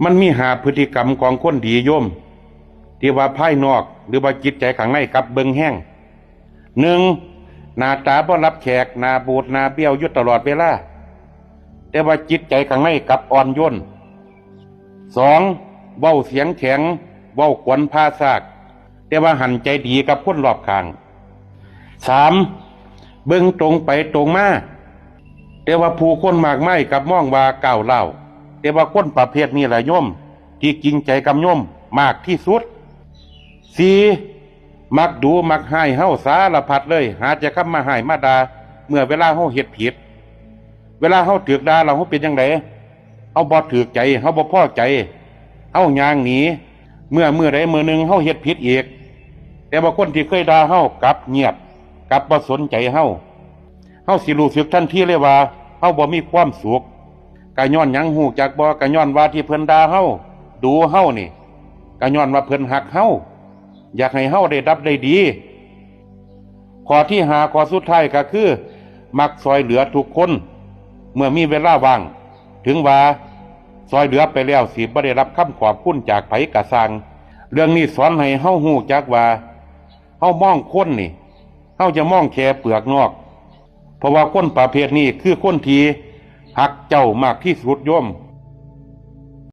ມັນມີຫ້າພຶດຕິກຳຂອງຄົນດີໂຍມ ທີ່ວ່າພາຍນອກ ຫຼືວ່າຈິດໃຈຂ້າງໃນກັບເບິ່ງແຮງ. ໜຶ່ງ, ໜ້າຕາບໍ່ຮັບແຂກ, ໜ້າບູດໜ້າບ້ຽວຢູ່ຕະຫຼອດເວລາ, ແຕ່ວ່າຈິດໃຈຂ້າງໃນກັບອ່ອນໂຍນ. ສອງ, ເວົ້າສຽງແຂງ, ເວົ້າກວນພາຊາກ, ແຕ່ວ່າຫັນໃຈດີກັບຄົນລອບຂ້າງ. ສາມ, ເບິ່ງຕົງໄປຕົງມາ, ແຕ່ວ່າຜູ້ຄົນມາກມາຍກັບມອງວ່າກ້າວຮ້າວ. ແຕ່ວ່າຄົນປະເພດນີ້ລະໂຍມ ທີ່ຈິງໃຈກັບໂຍມມາກທີ່ສຸດ. ສີ່, ມັກດູມັກຮ້າຍເຮົາສາລະພັດເລີຍ, ຫາແຕ່ຄຳມາຮ້າຍມາດ່າເມື່ອເວລາເຮົາເຮັດຜິດ. ເວລາເຮົາຖືກດ່າແລ້ວເຮົາເປັນຈັ່ງໃດ? ເຮົາບໍ່ຖືກໃຈ, ເຮົາບໍ່ພໍໃຈ, ເຮົາຍ່າງໜີ. ເມື່ອມື້ໃດມື້ໜຶ່ງເຮົາເຮັດຜິດອີກ, ແຕ່ວ່າຄົນທີ່ເຄີຍດ່າເຮົາກັບງຽບ, ກັບບໍ່ສົນໃຈເຮົາ. ເຮົາຊິຮູ້ສຶກທັນທີເລີຍວ່າເຮົາບໍ່ມີຄວາມສຸກ. ກະຍ້ອນຫຍັງຮູ້ຈັກບໍ່? ກະຍ້ອນວ່າທີ່ເພິ່ນດ່າເຮົາ, ດູເຮົານີ້, ກະຍ້ອນວ່າເພິ່ນຮັກເຮົາ, ຢາກໃຫ້ເຮົາໄດ້ດັບໄດ້ດີ. ຂໍ້ທີຫ້າ ຂໍ້ສຸດທ້າຍກະຄື ມັກຊ່ອຍເຫຼືອທຸກຄົນເມື່ອມີເວລາວ່າງ, ເຖິງວ່າຊ່ອຍເຫຼືອໄປແລ້ວຊິບໍ່ໄດ້ຮັບຄຳຂອບຄຸນຈາກໃຜກະຊ່າງ. ເລື່ອງນີ້ສອນໃຫ້ເຮົາຮູ້ຈັກວ່າ ເຮົາມອງຄົນນີ້, ເຮົາຢ່າມອງແຄ່ເປືອກນອກ, ເພາະວ່າຄົນປະເພດນີ້ຄືຄົນທີ່ຮັກເຈົ້າມາກທີ່ສຸດໂຍມ.